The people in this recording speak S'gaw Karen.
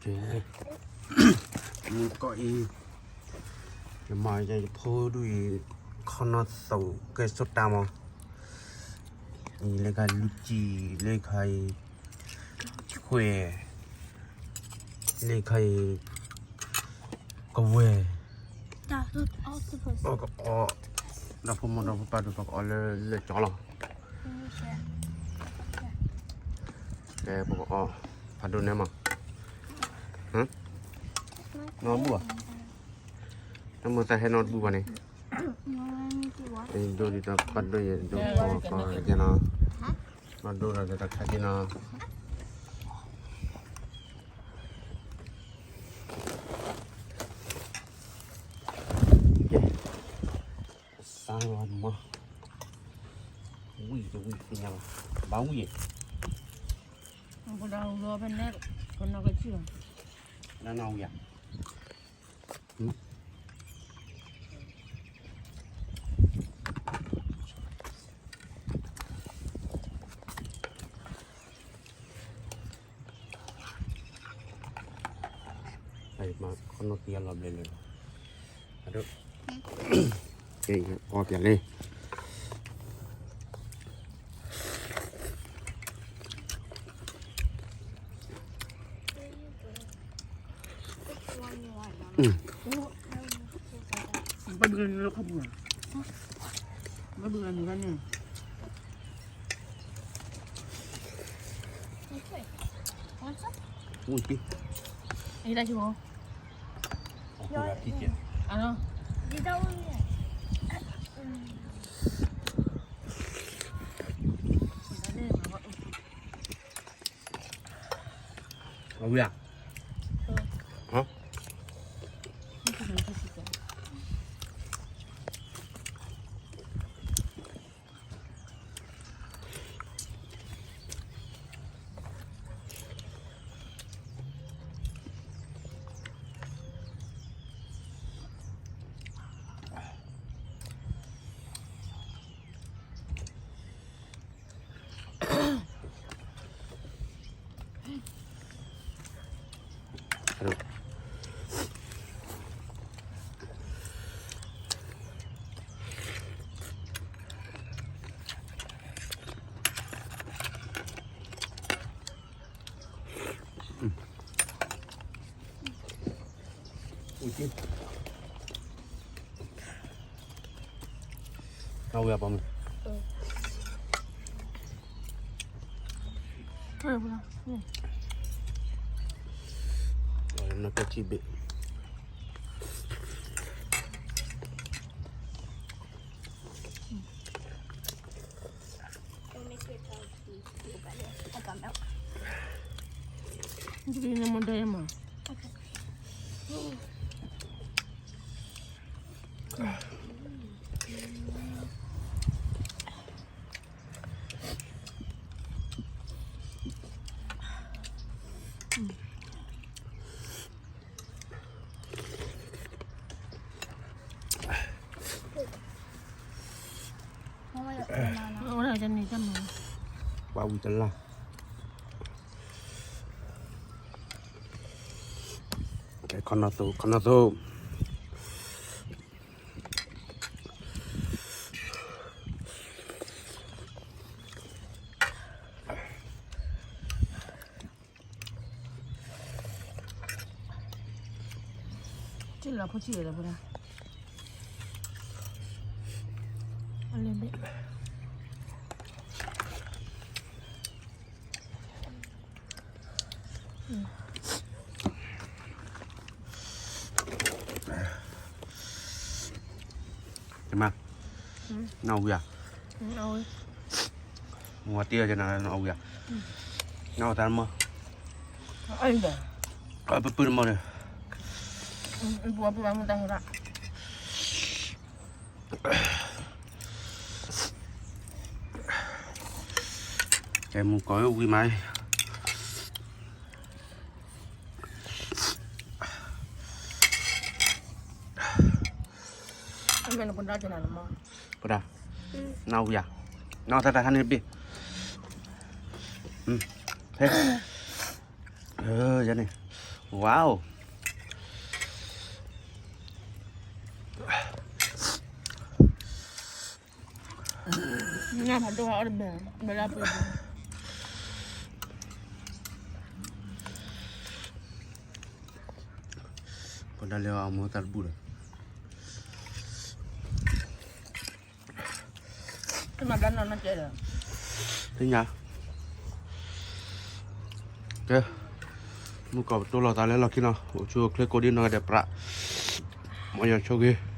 ကဲ, မုၢ်ကီၢ်အံၤ, ယမၤယဖိဒူၣ်အံၤ, ခီနီၢ်သူးကဲဆိတၢ်မး, အံၤလၢခါလွံၢ်ကံ, လၢခါအံၤ, ခွဲး, လၢခါအံၤ, ကဝဲၤ, အီၣ်ကအီၣ်, ဒီဖိမိၢ်ဒီဖိပၢ်ဒုးပကအီၣ်လၢလၢကၠီလီၤ, ကဲပကအီၣ်, ဖးဒိၣ်န့ၣ်မး, နီၢ်ဘူၣ်ဧါ, နမ့ၢ်သးဟဲနီတဘူၣ်ဘၣ်န့ၣ်, ဒိၣ်ဒ်သိးပၢ်ဒိၣ်ယဲဒိၣ်ကီကီကဲနီၤ, နီၢ်ဒိၣ်ဒီးတခါကဲနီၤ, ကဲ, စးလီၤမး, ဝံၣ်တဝံၣ်သ့ၣ်ညါဘၣ်, ဘၣ်ဝံၣ်, ပဒၣ်ဟူလီၤဖဲန့ၣ်, ကနီၢ်ကစံၣ်လီၤ, နနီၢ်ဝံၣ်ဧါ. မၤခီနီၢ်သံအလီၤဘျဲၣ်လၢၤလီၤ, အဒိ, အီၣ်ပၠးလံ. ဘၣ်ဘုဂၤန့ၣ်လၢခီပူၤ, ဘၣ်ဘုဂၤန့ၣ်ဂၤန့ၣ်, အိၣ်က့ၤ, အံၤတၢ်က့ၤဘၣ်, အီၤ, အဝံၣ်ဧါ. ပှၤဝံၤတလၢ်, ခီနီၢ်သူး, ခီနီၢ်သူး. ထံၣ်လီၤဖိဆံးလၢၤဘၣ်, အလဲၤဘ့ၣ်. နအီၣ်ဝံၤဧါ, မ့ၢ်ဝဲတ့ၢ်အီၤကနၤ နအီၣ်ဝံၤဧါ, နအီၣ်တၢ်မး, အပပုၢ်တမီၢ်န့ၣ်, ပပပုၢ်ဘၣ်မူတၢ်ဟဲဘၣ်. ကဲမူကီၢ်ဝံၤမး, ပဒၣ်, နအီၣ်ဝံၤဧါ, နအီၣ်တၢ်တခါန့ၣ်တဘ့ၣ်, ဖဲ, ယၤန့ၣ်, ဝါအိၣ်, နဖးဒိၣ်အီၣ်တဘဲ, မ့ၢ်လၢပှဲၤ, ပှၤဒၣ်လဲာ်အီၣ်မ့ၢ်သးတဘူၣ်ဒီး, သ့ၣ်ညါ, ကဲ, မုၢ်ကီၢ်ပတိၢ်လီၤသးလၢလီၢ်ခံနီၤ, အိၣ်ဆူၣ်အိၣ်ချ့ကိးဒ်နီၢ်ဂၤဒဲးပြး, မ်ယွၤဆိၣ်ဂ့ၤ